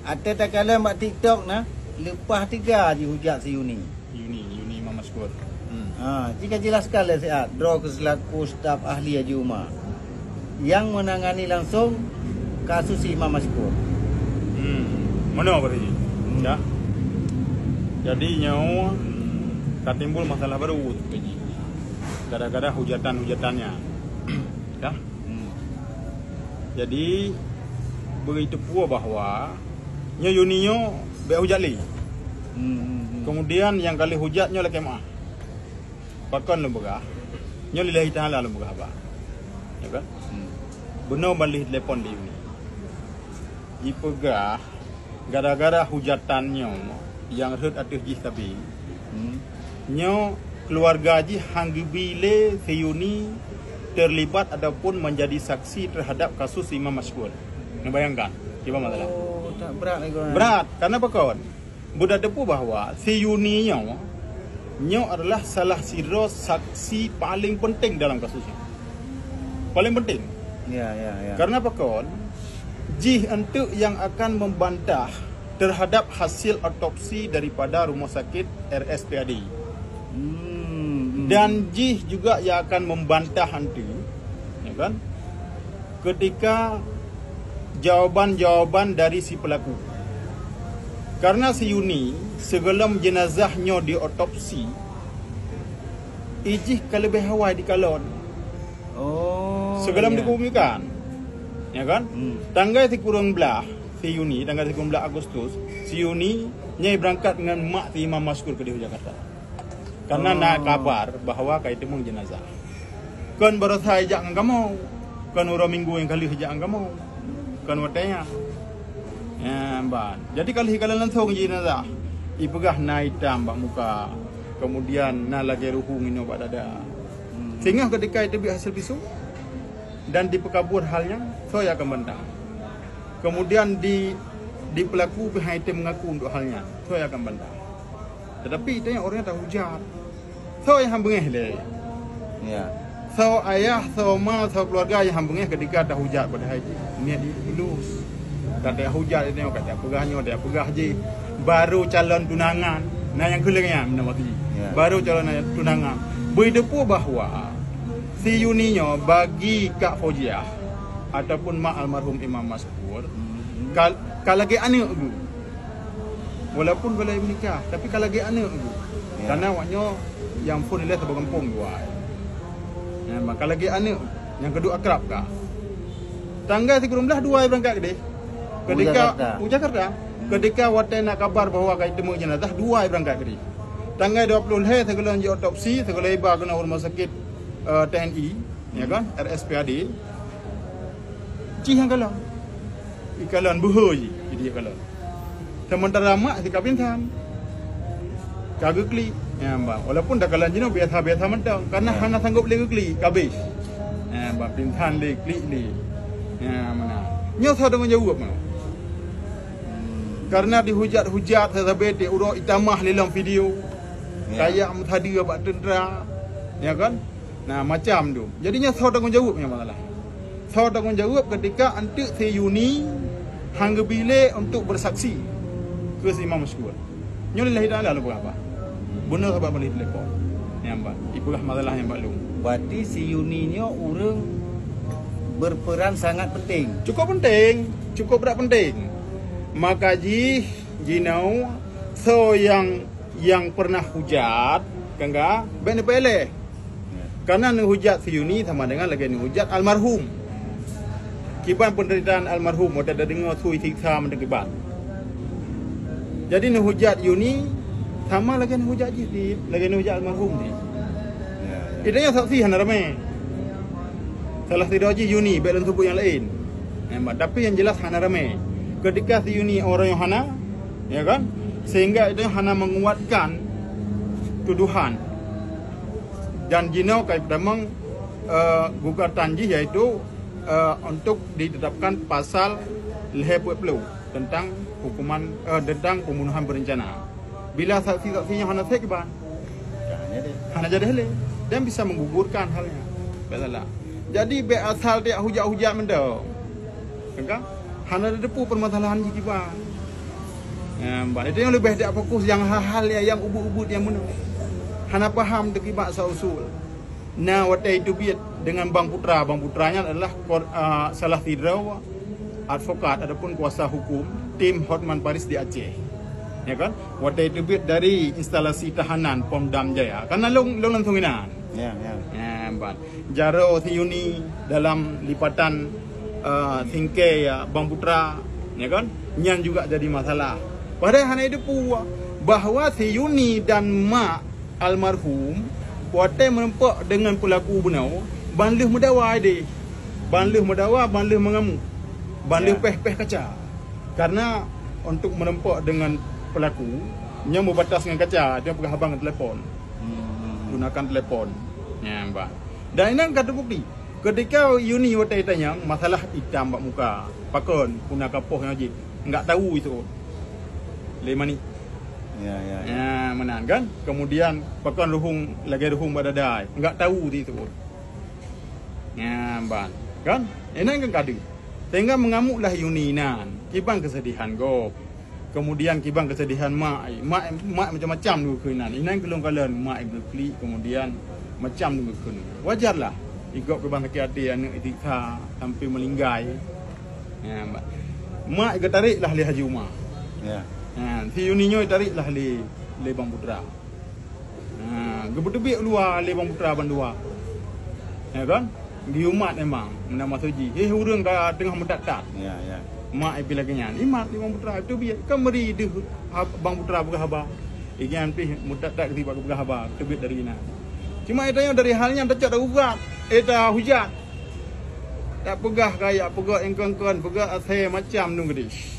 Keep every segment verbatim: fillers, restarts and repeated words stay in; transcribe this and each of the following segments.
Até takalon bak TikTok na, leupah teuga jihujat si Yuni. Yuni, Yuni Imam Masykur. Hmm. Ha, jika jelaskan lé siat, droe keu selaku staf ahli Haji Uma nyang menangani langsung kasus Imam Masykur. Hmm. Meunoe berarti. Hmm. Ya. Jadi nyoe ka timbul masalah baru tu, Pak Haji. Gara-gara hujatan-hujatan nyan. Ya. Hmm. Jadi beuiteupeue bahwa nyoe Yuni nyoe bèk hujat lé. Hmm, hmm, hmm. Kemudian nyang ka lheueh hujat nyoe lakèe meu'ah. Pakon lôn peugah? Nyoe lillahi ta'ala lôn peugah haba. Ya kan? Hmm. Bunoe ban lheueh telepon di Yuni. Jipeugah gara-gara hujatan nyoe nyang rhot ateueh jih sabe. Hmm. Nyoe keuluwarga jih han geubi lé si Yuni terlibat ataupun menjadi saksi terhadap kasus Imam Masykur. Neubayangkan, kiban masalah. Oh, that berat lagi. Berat, karena pakon? Beutateupeue bahwa si Yuni nyoe, nyoe adalah salah sidroe saksi paléng penting dalam kasus nyoe. Paléng penting. Ya, ya, ya. Karena pakon? Jih enteuk nyang akan membantah terhadap hasil otopsi daripada rumah sakit R S P A D. Hmm, hmm. Dan jih juga nyang akan membantah enteuk, ya kan? Ketika jawaban-jawaban dari si pelaku. Karena si Yuni, sigohlom jenazah nyoe diotopsi, ijih ka leubeh awai dikalon. Oh, sigohlom ya. Dikubumikan. Ya kan? Hmm. Tanggai sikureueng blaih si Yuni, tanggai sikureueng blaih Agustus, si Yuni nyoe berangkat ngon mak si Imam Masykur keudeh u Jakarta. Karena na kabar bahwa ka jiteumeung jenazah. Kon baroesa ijak ngon kamoe. Kon uroe Minggu nyang ka lheueh ijak ngon kamoe. Kon watèe nyan. Nyan ban. Jadi ka lheueh ikalon langsung jenazah. Ipeugah na itam bak muka. Kemudian na lagèe ruhueng inoe bak dada. Hmm. Singoh keudika iteubiet hasil visum dan dipeukabur hal nyan, soe nyang akan bantah? Kemudian di, di pelaku pih han item mengaku untuk hal nyan, soe nyang akan bantah? Tetapi tanyoe ureueng tahujat. Soe nyang han beungèh lé? Ya. Soe ayah, soe ma, soe keuluwarga nyang han beungèh keudika tahujat padahai niet jih tulus. Ka tahujat nyoe, ka tapeugah nyoe, tapeugah jih. Baru calon tunangan. Na nyang keu lheueh nyan, na maksud jih. Ya. Baru calon tunangan. Beuiteupeue bahwa si Yuni nyoe bagi Kak Fauziah ataupun mak almarhum Imam Masykur, hmm, ka, ka lagèe aneuk geuh. Walaupun belum menikah, tapi ka lagèe aneuk geuh. Ya. Karena awak nyoe nyang phôn ilèe saboh gampông dua. Nah, maka lagèe aneuk nyang keuduek akrab ka. Tanggai sikureueng blaih dua beurangkat keudeh. U Keudika Jakarta. U Jakarta. Hmm. Keudika watèe na kabar bahwa ka jiteumeung jenazah, dua beurangkat keudeh. Tanggai dua ploh lhèe sigohlom jiotopsi, sigohlom iba keunoe u rumah sakit, eh, T N I, ya kan, R S P A D. Jih nyang kalon. Ikalon beuhe jih, jadi ikalon. Sementara mak si ka pingsan. Ka geuklik. Ya, bah. Walaupun takalon jinoe biasa-biasa mantong, karena, ya, hana sanggup lé geuklik, ka abéh. Ya, bah, pingsan lé, klik lé. Ya, meunan. Nyoe soe tanggung jaweueb meunan? Karena dihujat-hujat sabe-sabe, uroe itamah lé lam video. Ya. Kayak meusadeue bak teuntara. Ya kan? Nah, macam tu. Jadi nyan soe tanggung jaweueb nyan masalah. Soe tanggung jaweueb ketika anteuk si Yuni han geubi lé untuk bersaksi keu si Imam Masykur. Nyoe lillahi ta'ala lôn peugah bah. Beuna sabab balik telepon. Nyang bah, ipeugah masalah nyang bak lôn. Berarti si Yuni nyoe ureueng berperan sangat penting. Cukup penting, cukup brat penting. Maka jih jinoe soe nyang nyang pernah hujat, kan ka? Bèk neupeuéléh. Ya. Karena neuhujat si Yuni sama dengan lagèe neuhujat almarhum. Kiban penderitaan almarhum, watèe tadeungoe sui siksa mantong kiban. Jadi neuhujat Yuni sama lagèe neuhujat jih, lagèe neuhujat almarhum jih. Ya, ya. Itu nyang saksi hana ramè. Salah sidroe jih Yuni, bèk lôn seubut nyang laén. Memang, tapi yang jelas hana ramè. Ketika si Yuni orang yang hana, ya kan? Sehingga itu hana menguatkan tuduhan. Dan jinoe ka ipeuteumeung, eh, gugatan jih, yaitu, eh, untuk ditetapkan pasal lhèe peuet ploh tentang hukuman, eh, tentang pembunuhan berencana. Bila saksi-saksi nyan hana sép kiban? Hana jadi. Hana jadi lé. Dan bisa menggugurkan hal nyan. Bèk salah. Jadi bèk asal tajak hujat-hujat mantong. Kan? Hana tateupeue permasalahan jih kiban. Nah, bah, itu nyang leubeh dak fokus nyang hal-hal nyang, nyang ubit-ubit nyang meunoe. Hana paham teukiban asal usul. Nah, watèe teubiet dengan Bang Putra. Bang Putra nyan adalah kor-, ah, salah sidroe advokat ataupun kuasa hukum tim Hotman Paris di Aceh. Ya kan? Watèe teubiet dari instalasi tahanan Pom Dam Jaya. Karena lôn, lôn langsung inan. Ya, ya. Ya, ban. Jaroe si Yuni dalam lipatan, eh, singkè, ya, Bang Putra, ya kan? Nyan juga jadi masalah. Padahai hana jiteupeue bahwa si Yuni dan mak almarhum watèe meureumpok dengan pelaku bunoe, ban lheueh meudawa idéh. Ban lheueh meudawa, ban lheueh meungamuk. Ban lheueh Ya. pèh-pèh kaca. Karena untuk meureumpok dengan pelaku, nyoe meubatas ngon kaca, dia peugah haba ngon telepon. Hmm. Gunakan telepon. Nyan, bah. Dan inan ka teubukti. Ketika Yuni watèe itanyong masalah itam bak muka, pakon, peue na kapoh nyang jih, enggak tahu itu. Lé manik. Ya, ya, ya. Ya, meunan kan? Kemudian, pakon ruhueng, lagèe ruhueng bak dada, enggak tahu itu. Ya, ban. Kan? Inan kan ka deuh. Sehingga meungamuklah Yuni inan. Kiban keusedihan gob. Kemudian kiban keusedihan mak, mak, mak macam-macam geukheun inan. Inan keu lôn kalon mak geuklik, kemudian macam geukheun. Wajarlah, i gob kiban sakét até aneuk isiksa sampai meulinggai. Ya, mak, mak geutarek lah lé Haji Uma. Ya. Ha, si Yuni nyoe tarek lah lé, lé Bang Putra. Ha, geupeuteubiet u luwa lé Bang Putra bandua. Ya kan? Geumat memang, meunan maksud jih. Heh, ureueng ka teungoh meutat-tat. Ya, ya. Mak ipih lagèe nyan. Imat lé Bang Putra, teubiet. Kan meuri deuh hab-, Bang Putra peugah haba. Ingat pih meutat-tat keu sibak geupeugah haba, teubiet dari inan. Cuma itanyoe dari hal nyan tacok tagugat, eh, tahujat. Tapeugah keu ayat, peugah engkon-kon, peugah asèe macam dum geudeh.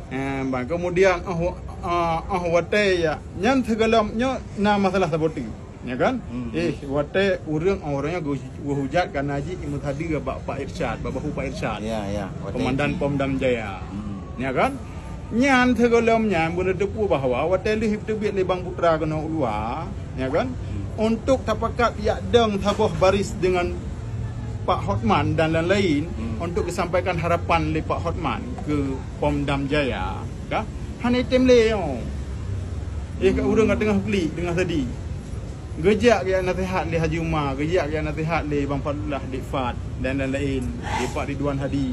Eh, ban, kemudian, oh, ah, oh, watèe ya, nyan sigohlom nyoe na masalah saboh teuk, ya kan? Hmm. Eh, watèe ureueng, ureueng nyan geu-, geuhujat kareuna jih meusadeue bak Pak Irsyad, bak bahu Pak Irsyad. Ya, ya, watèe Komandan jih. Pom Dam Jaya. Hmm. Ya kan? Nyan sigohlom nyan beuneuteupeu bahwa watèe lheueh teubiet lé Bang Putra keunoe u luwa, ya kan? Hmm. Untuk tapakat jak dong saboh baris dengan Pak Hotman dan lain-lain, hmm, untuk disampaikan harapan lé Pak Hotman keu Pom Dam Jaya, ka? Hana item lé nyoe. Eh, ka ureueng ka teungoh klik, teungoh sedi. Geujak geuyak naseuhat lé Haji Uma, geujak geuyak naseuhat lé Bang Fadlullah, Dik Fad, dan lain-lain, Dik Pak Ridwan Hadi.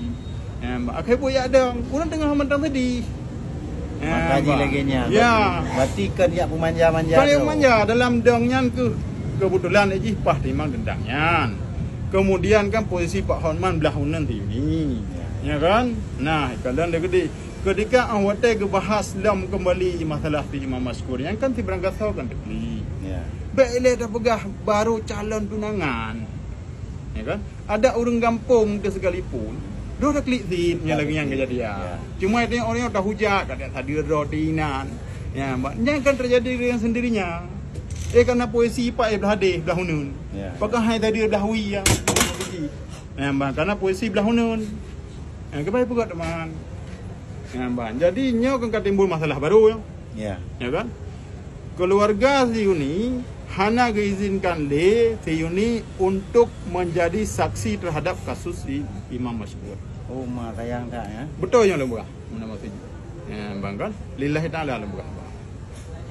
Ya, akhé buet jak dong, ureueng teungoh mantong sedi. Ya, maka ji bah. Lagèe nyan. Ya. Berarti, berarti kan jak peumanja-manja tu. Kan jak peumanja, dalam dong nyan keuh keubeutulan jih paih timang teuntang nyan. Kemudian kan posisi Pak Hotman blah uneun si Yuni. Ya. Ya kan? Nah, kalon lé geude. Keudika 'oh watèe geubahas lom keumbali masalah si Imam Maskur nyan kan si Branggasoe kan teuklik. Ya. Bèk ilèe tapeugah baru calon tunangan. Ya kan? Adak ureueng gampông teuh sekalipun, dua klik sit nyan lagèe nyang keujadian. Ya. Cuma itu nyang ureueng tahujat, kadang sadeue droe teuh inan. Ya, ba-, nyan kan terjadi dengan sendirinya. Eh, karena posisi Pak, eh, blah hadeh, blah uneun. Ya. Pakon hai sadeue blah wie, ya. Ya, ba-, karena posisi blah uneun. Ya, keubai peugah teuma. Ya, ba-, jadi nyoe kan ka timbul masalah baru, ya. Ya. Ya kan? Keluarga si Yuni hana geuizinkan lé si Yuni untuk menjadi saksi terhadap kasus si Imam Maskur. Oh, ma sayang tak, ya? Beutôi nyang lôn peugah, meunan maksud jih. Ya, bang kan? Lillahi ta'ala lôn peugah.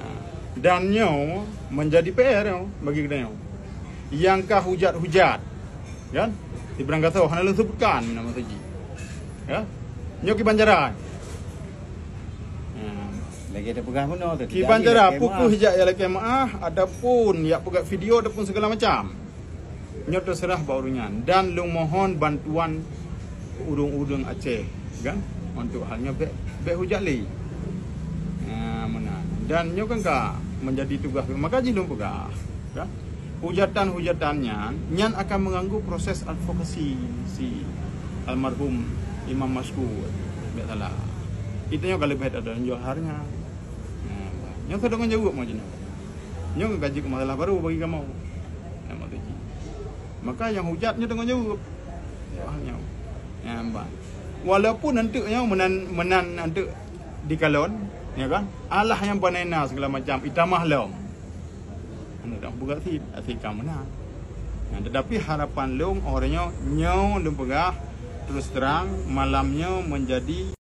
Ha. Dan nyoe menjadi P R nyoe bagi geutanyoe. Nyang ka hujat-hujat, kan? Di Branggasoe hana lôn sebutkan, meunan maksud jih. Ya? Nyoe kiban cara. Ya. Lagèe tapeugah bunoe tu, kiban cara, pukul hijak ya lakèe maah, ataupun ya peugah video ataupun segala macam. Nyoe terserah bak ureueng nyan. Dan lôn mohon bantuan ureueng-ureueng Aceh, kan? Untuk hal nyoe bèk, bèk hujat lé. Ya, meunan. Dan nyoe kan ka menjadi tugas, maka jih lôn peugah, kan? Hujatan-hujatan nyan, nyan akan mengganggu proses advokasi si almarhum Imam Maskur. Bèk salah. Itu nyoe ka leubeh ada Johar nyan. Nah, nyoe ka deungon jaweueb mah jinoe. Nyoe ka jeuet masalah baru bagi kamoe. Nah, maksud jih. Maka nyang hujat nyoe deungon jaweueb. Ya. Wah, nyoe. Ya, bah. Walaupun enteuk nyoe meunan, meunan enteuk dikalon, ya kan? Alah nyang panena segala macam, itamah lom. Anu dah peugah sit, asyik ka meunan. Nah, tetapi harapan lôn, orang nyoe, nyoe lôn peugah, terus terang, malam nyoe menjadi